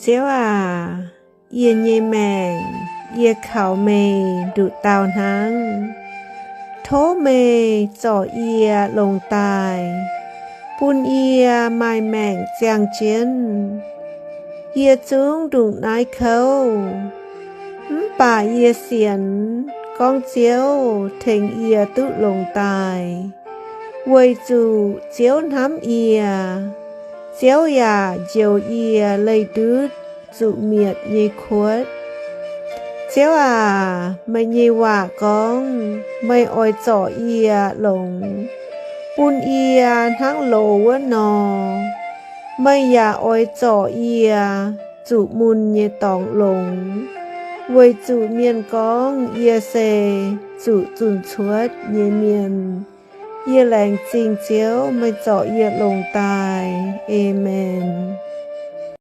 Ziouv aac, yie nyei maengc yie kaux meih nduqc dauh hnangv. Tov meih zorc yie longc daaih, bun yie maaih maengc ziangh jienv. Yie zungv ndongc naaiv kouv, mv baac yie sienx gorngv Ziouv tengx yie duqv longc daaih, weic zuqc Ziouv hnamv yie. Ziouv yaac njoux yie leih ndutv zuqc mietc nyei kuotv. Ziouv aac, meih nyei waac gorngv meih oix zorc yie longx, bun yie hnangv loz wuov nor. Meih yaac oix zorc yie zuqc mun nyei dorngx longx, weic zuqc mienh gorngv yie se zuqc zunh cuotv nyei mienh. Yie laengz zingh Ziouv meih zorc yie longc daaih. Aamen.